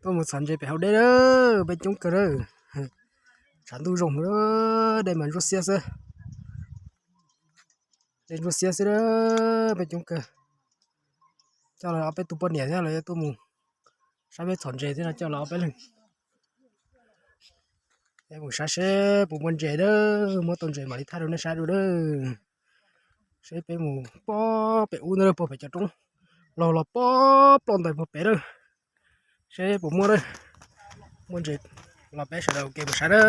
Tuaj mus txhom ntses pem hauv dej na, peb coob kawg na. Tshav ntuj zoo, dej mas ntsuab xiab xwb. Dej ntsuab xiab xwb na, peb coob kawg. Coj los ob peb tug poj niam thiab los tuaj mus saib peb txhom ntses thiab no, coj los ob peb leeg. Peb mus saib seb puas muaj ntses na, muab tau ntses mam li thaij rau nej saib dua na. Seb peb mus pob pem ub na, puag pem cov roob laug los pob ploj ntais puag pem na. Seb puas muaj na. Muaj ntses los peb sawv daws ua ke mus saib na.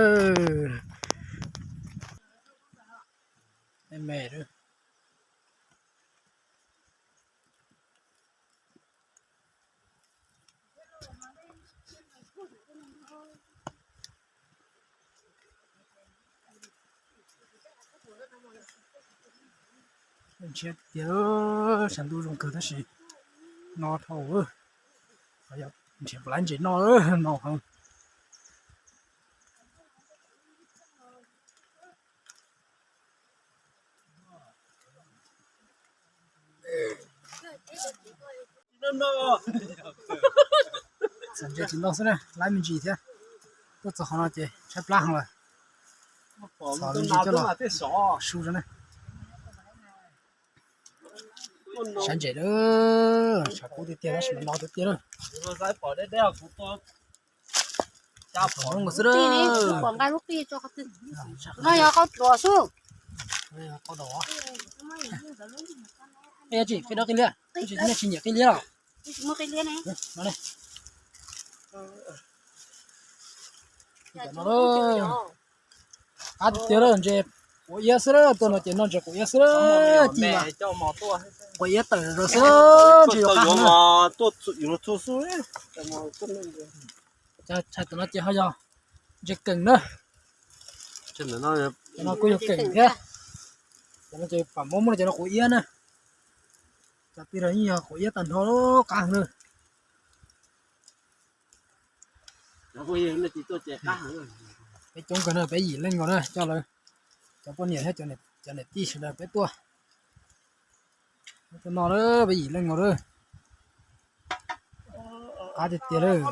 Me me. Ntshiab tiag, saum ntuj zoo kawg tab sis no dhau, nrhiav puas laib ntses noj no heev. Txhom ntses tsis ntau xwb na, laib me ntsis thiab. Tuaj txog qhov no ces tshaib plab heev lawm. Txhom me ntsis coj los su rau na. Saib ntses na, tshav kub tiag tiag tab sis mas no tiag tiag na. Qhov zoo xwb na. Qhov no yog qau tluas xwb. Qi tsis, qi dab qi liab, tsis nyiam qi liab los. Qab tiag tiag na, ntses quav iab xwb na, tuaj no ces noj ntses quav iab xwb na, ci mas quav iab tawm zog xwb, ntses yuav qab heev na. Tshais tom no ces ho yog ntses keem na. Cov no kuj yog keem thiab. Cov no ces pam mob muab cov no quav iab na. Cov tij laug yeej yog quav iab tag nrho, qab heev na. Peb coob kawg na, peb yim leej nkaus na, coj lawv cov poj niam thiab cov niam tij sawv daws peb tuaj. Tuaj noj na, peb yim leej nkaus na. Qab tiag tiag lawm.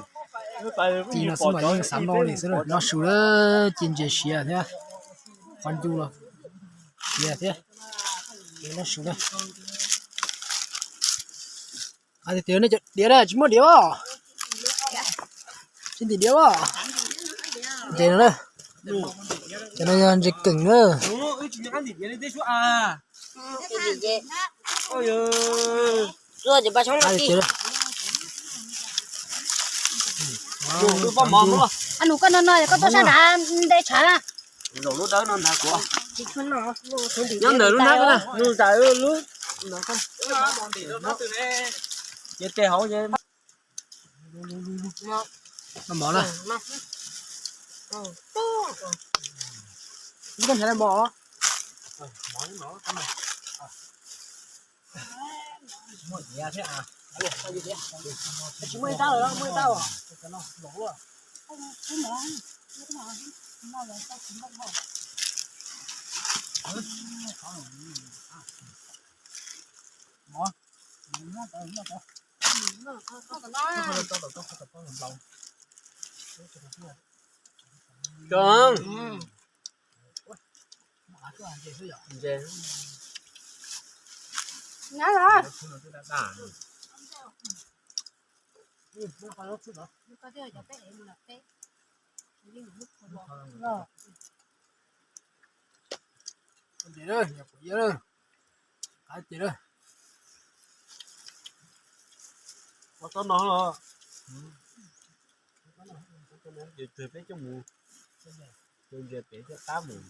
Ci no xwb mas yeej xav noj li xwb, noj su lawm, ci ntses siav thiab, qhov ncu los siav thiab. Noj su na. Qab tiag tiag, nej cov diav na, tsis muaj diav os? Tsis ntim diav os? Ntses no na, cov no yog ntses keem na. Nus koj no no koj tuaj sab nrad nte tshav na. Nyob ntawm lub hnab, nus ntawm lub, ces tes hauv. Mov na. Koj nrhiav mov. Muaj ib tab lawm, muaj ib tab os. Mov. Cov ntses. Ntses na, nyuam qhuav iab na. Qab tiag na. Ua tau no los. Ces peb coj mus, ntses pem thiaj qab mus.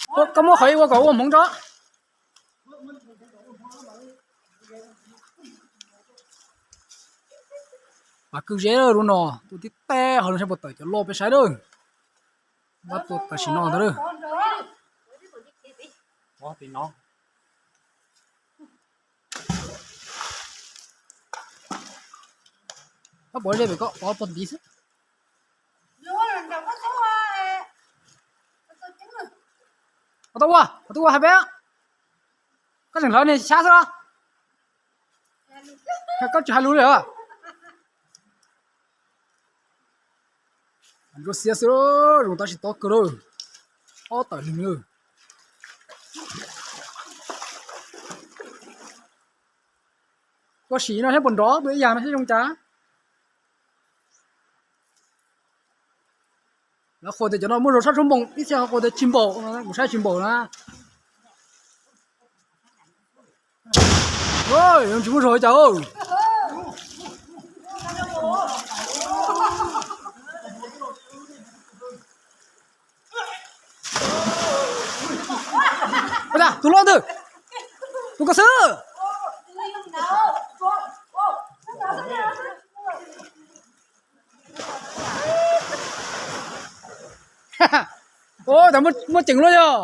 Koj muab qhov ib ua kom ua hmoov tso. Mas kwj zeb lub no, tuaj tib teb hauv no saib puas tawm cov loj peb saib lawm. Npab tuaj tam sim no ntag lawm. Koj pov zeb pem koj pov pog ntiv xwb. Qhov twg ua, qhov twg ua hais peb. Koj tseem hlawv niag xyab xwb los? Koj tsis hais lus li os. Zoo xiab xwb, zoo tab sis tob kawg lawm. Ob tawm leeg lawm. Koj sim no thiab puas nrov, tus ib yam no thiab zoo cas. Lawv qhuas tias cov no muaj zog sab tshuab npoos, ib txhia qhuas tias tsis npaum, kuv saib tsis npaum na. Tsis muaj zog li cas. Tus loj ntawd, tus ko xwb. Ua cas muaj ceem luaj yog.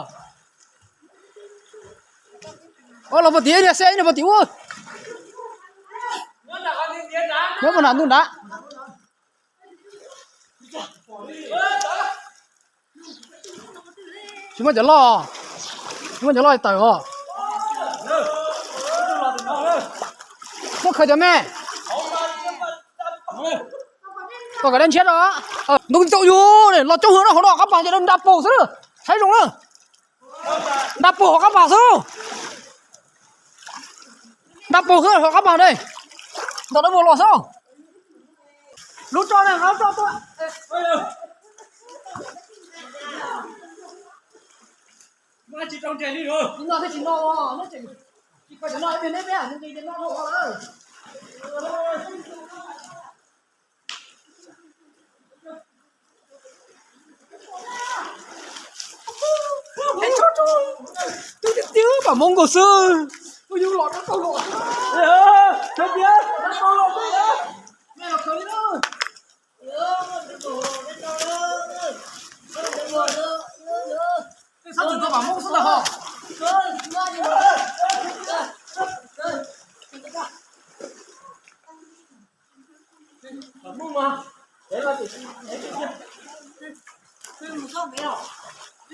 Ua los pog tim ib niag xeb ib niag pog tim ub. Muab pog nram ntuj nrad. Tsis muaj cov loj, tsis muaj cov loj tawm os. Muab khaws cov me. Tom kom dab ntshiab rau. Ntoo tau yus los coob hwv no, hauv no qab pas ces nra paug xwb na. Saib zoo na. Nra paug hauv qab pas xwb. Nra paug xwb hauv qab pas ne. Ntau dab vog los xwb. Lub tso ne, lub tso tuaj. Tsis no thiab tsis no, tsis kho cov no ib pliag neb peb neb no no. Tus tiag tiag pam Hmoob nkaus xwb. Ua yus los rau tau los xwb. Tej sab tsis tau pam Hmoob xwb ntag ho.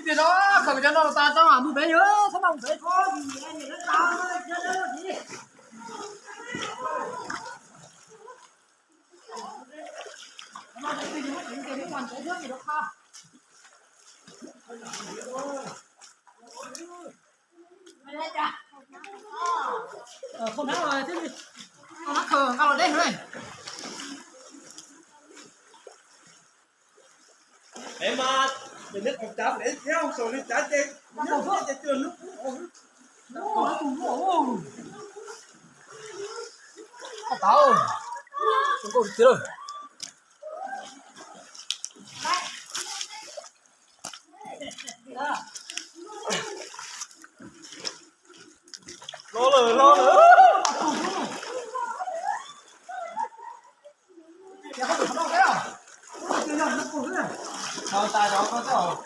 Ib pliag tso, khaws cov no los tas tso mam mus pem yus, txhob mam mus pem. Peb mas, peb neb qhov cav peb thiab, xaus li cav ces, ces cuag nub. Tau, zoo nkauj tiag lawm. Los lawm, los lawm.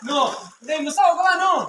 Nug, nej mus xauj koj vaj nug.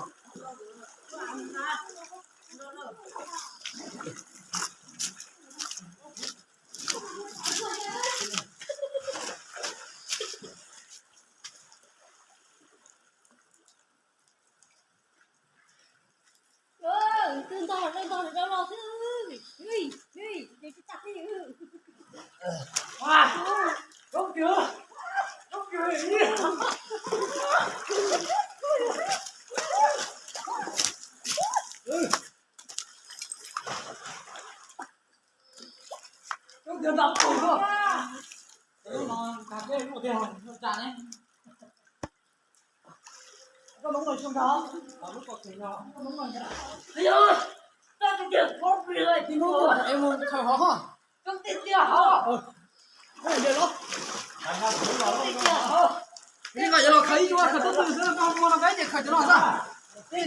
Khaws hov ho. Khaws hov. Khaws ib tug, khaws tub tw xwb, koj muaj no peb ces khaws cov no xwb. Tsis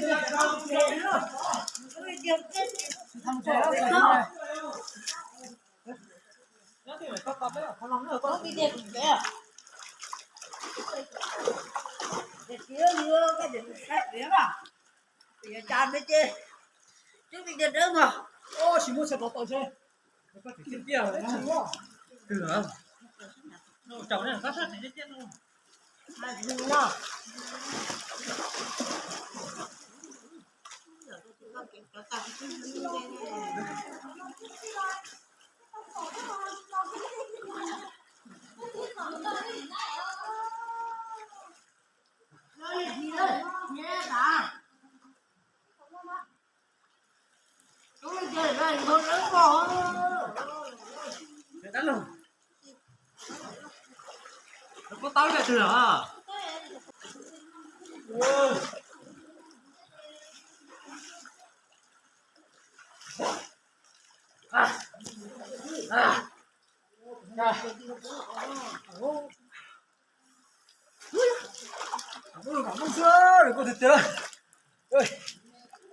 muaj txhia tau tau seb.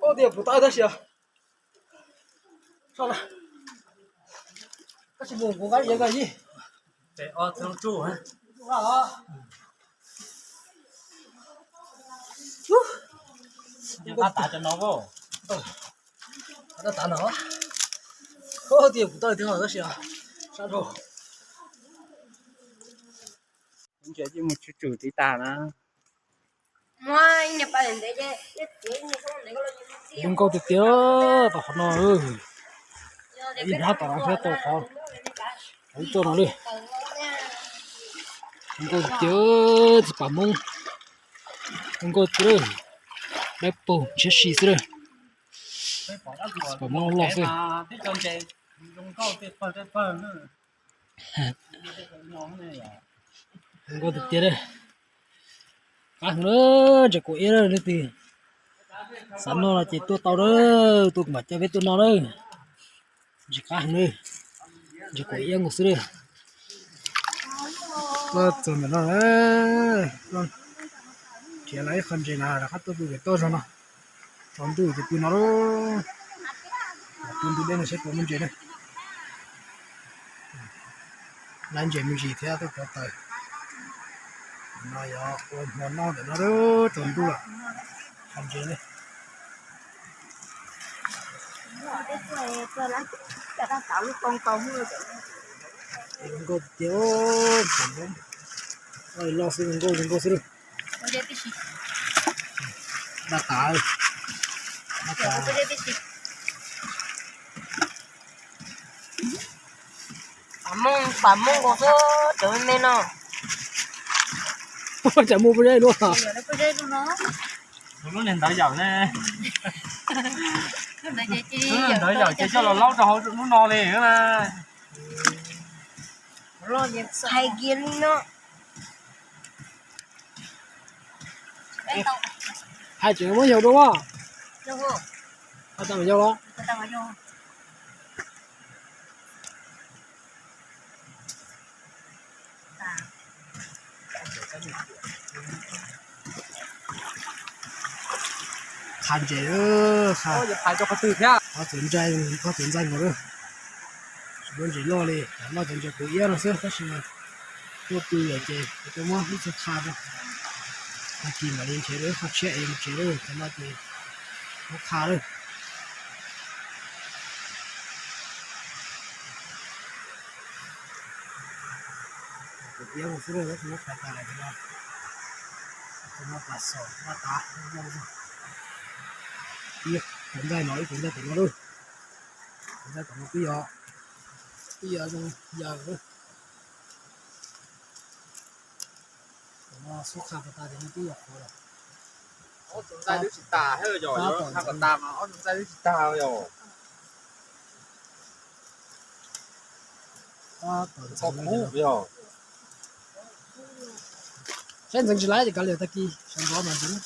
Koj tias kuv tau tab sis, koj tsis mus kuv qab yev koj yib. Tab tav no, koj tias kuv tau tiag tab sis sab rau. Ntses ces mus tsw tswm tiv tas na. Zoo nkauj tiag tiag, tom qhov no, ib hnab tom no thiab tau qhov, qhov ib tuaj no li. Zoo nkauj tiag tiag, txiv pas Hmoob, zoo nkauj tiag, dawb paug ntshiab si xwb lawm, txiv pas Hmoob loj xwb. Zoo nkauj tiag tiag. Qab heev na, ntses kaum iab leej twg xav noj no ces tuaj tau na, tuaj kuv mam coj peb tuaj noj na. Ntses qab heev na, ntses kaum iab nkaus xwb na. Tuaj txog ntawm no, nrhiav lawm ib qho ntses na rov qab tuaj pw pem toj zog no. Tsaus ntuj ces pw no lauj. Pw ntu deb no saib puas muaj ntses na. Laib ntses me ntsis thiab tuaj pov taws. No yog ua hmo noj ntawm no, tsaus ntuj lawm. Qab ntses ne. Zoo nkauj tiag, loj xwb, zoo nkauj zoo nkauj xwb. Daj tas, daj tas. Pam Hmoob, pam Hmoob nkaus xwb, cov me me no. Tsam muaj pob zeb dua. Lub niag ntawv yawm ne. Lub niag ntawv yawm ces coj los laub rau hauv lub no li na. Hais kiag li no. Hais tseem muab yaug dua. Hais tau yaug los. Qha ntses, qha, qhov txuas ntxaij, qhov txuas ntxaij nkaus lawm. Tsis muaj ntses loj li, cov no cov ntses kaum iab no xwb tab sis mas tuaj pw lawm ces kuv tuaj muab ib txoj qha rau. Tag kis mam li nrhiav dua ib qho tshiab es mus tsev lawm, cov no ces muab qha lawm. Kaum iab no xwb, tab sis muab qha tas lawm no. Cov no pas xom npaj tas, ib tug ntxaij no, ib tug ntxaij tom no lawm. Tus ntxaij tom no twb yog, twb yog zoo yawg lawm. Tus no xub qha tas tas ces no twb yog qhuav lawm. Ob tug ntxaij twb tsis tas thiab yog, yog qha kom tas mas ob tug ntxaij twb tsis tas yog. Saib ntxeev tsis laib ces kav liam tag kis sawv ntxov mas ntxeev.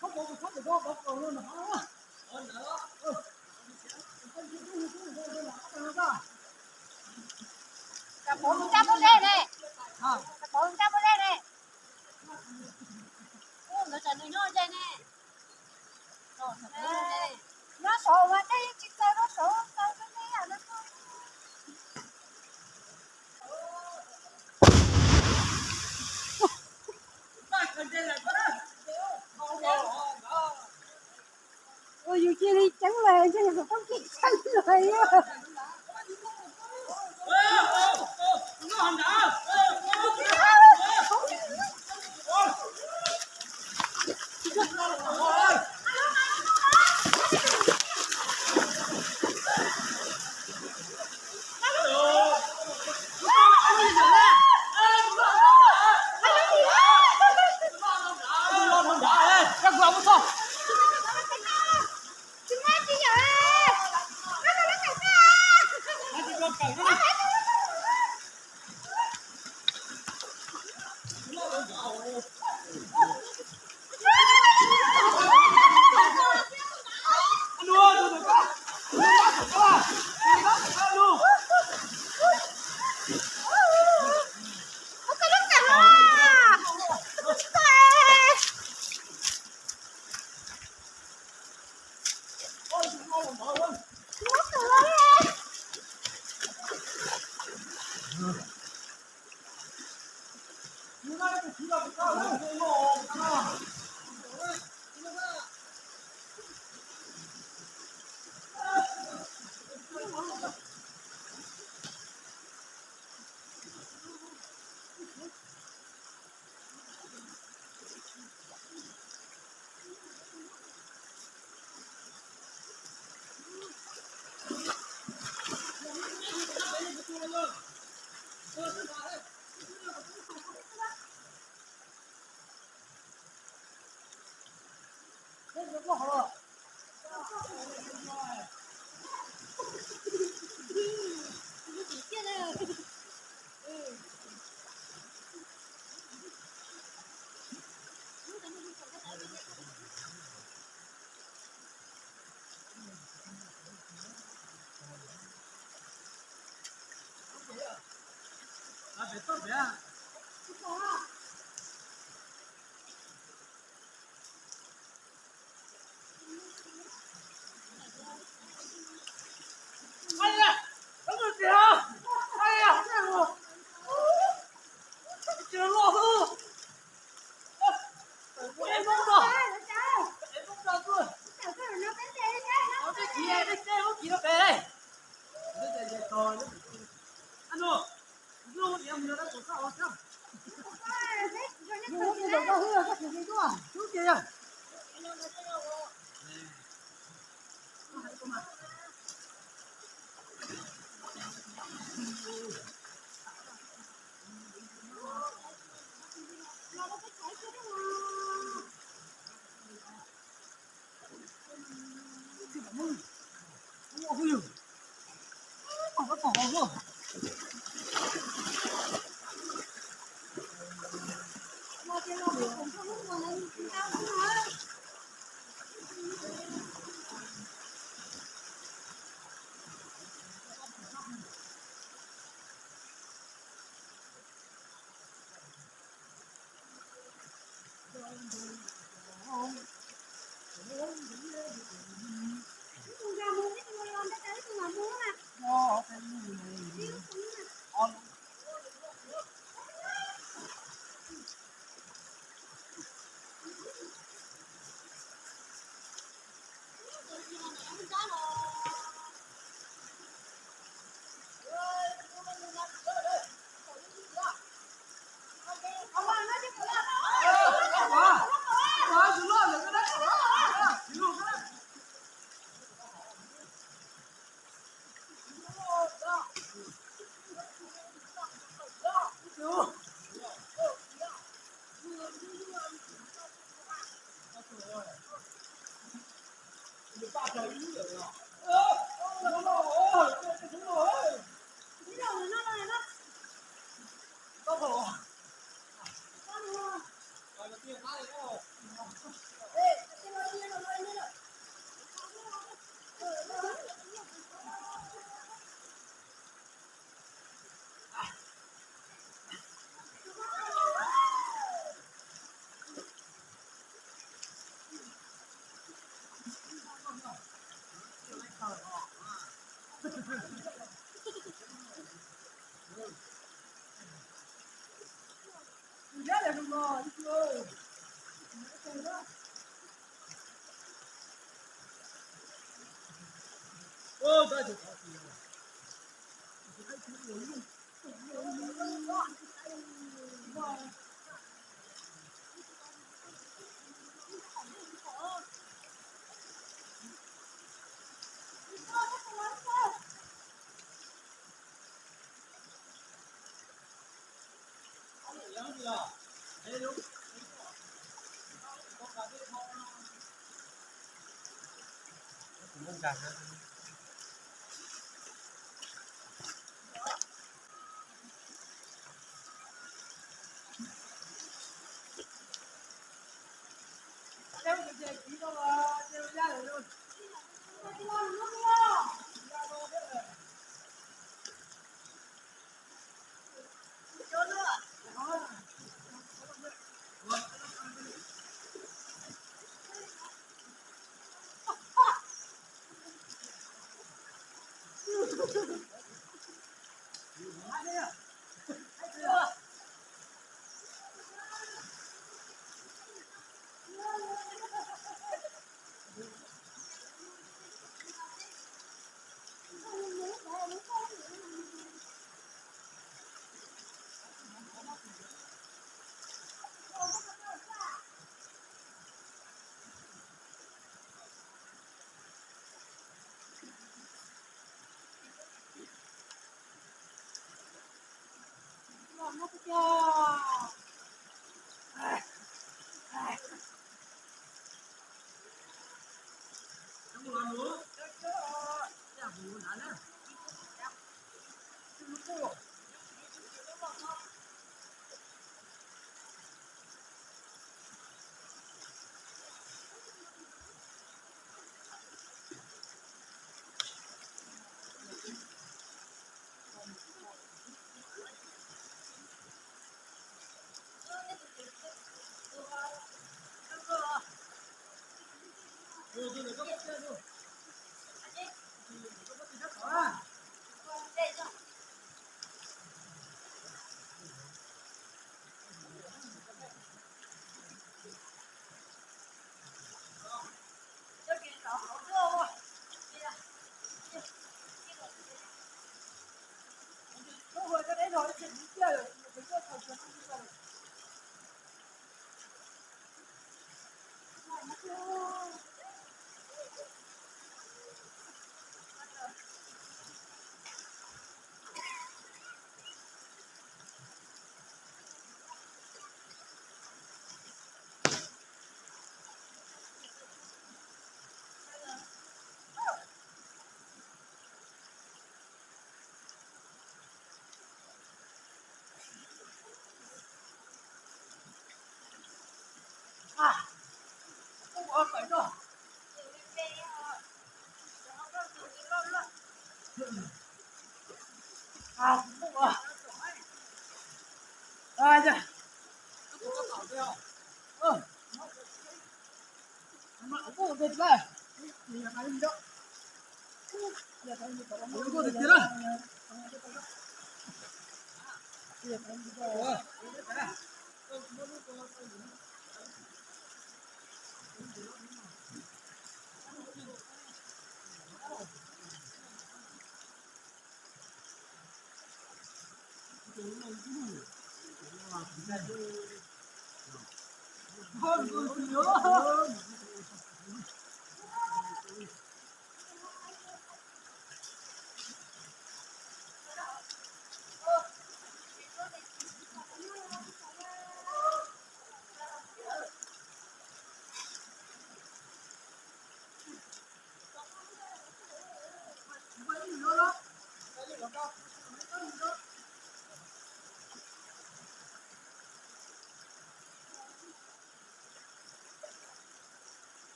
Cov pov mus cab pob zeb ne. Cov pov mus cab pob zeb ne. Lawv tsam nws nyob ze ne. Nyob saud mas dej yeej tsis txaws rau saud, txaws rau dej no. Ua yus cia li ceeb lawm, ntshe yus txom txom kev ceeb lawm.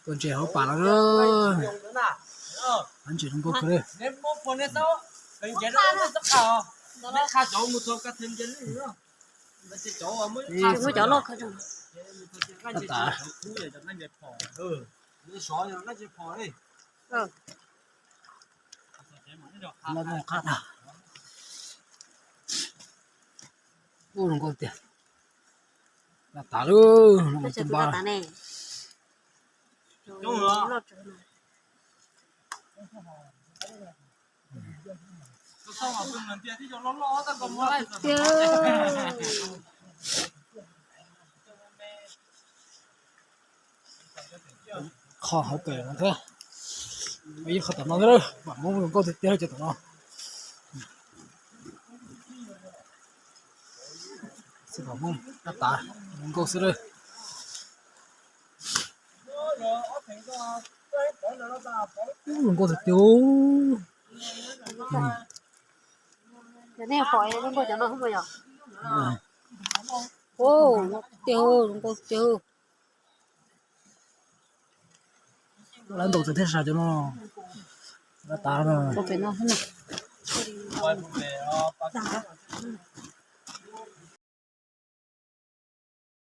Tuaj ntses hauv pas lawm na. Hab ntses zoo nkauj kawg li. Muab cov loj kawg. Tab tom. Loj no qab tag. Ub, zoo nkauj tiag. Laj tas lawm, loj tus npab. Qhov hauv pem no thiab. Ib qhov tom no thiab, vam Hmoob zoo nkauj tiag tiag cov tom no. Xib hwb Hmoob tab tas zoo nkauj xwb lawm. Zoo nkauj tiag tiag. Cov nej pom zoo nkauj cov no hwb yom. Tiag, zoo nkauj tiag. Lawv ntaus txawv thiab sas cov no. Laj tas no.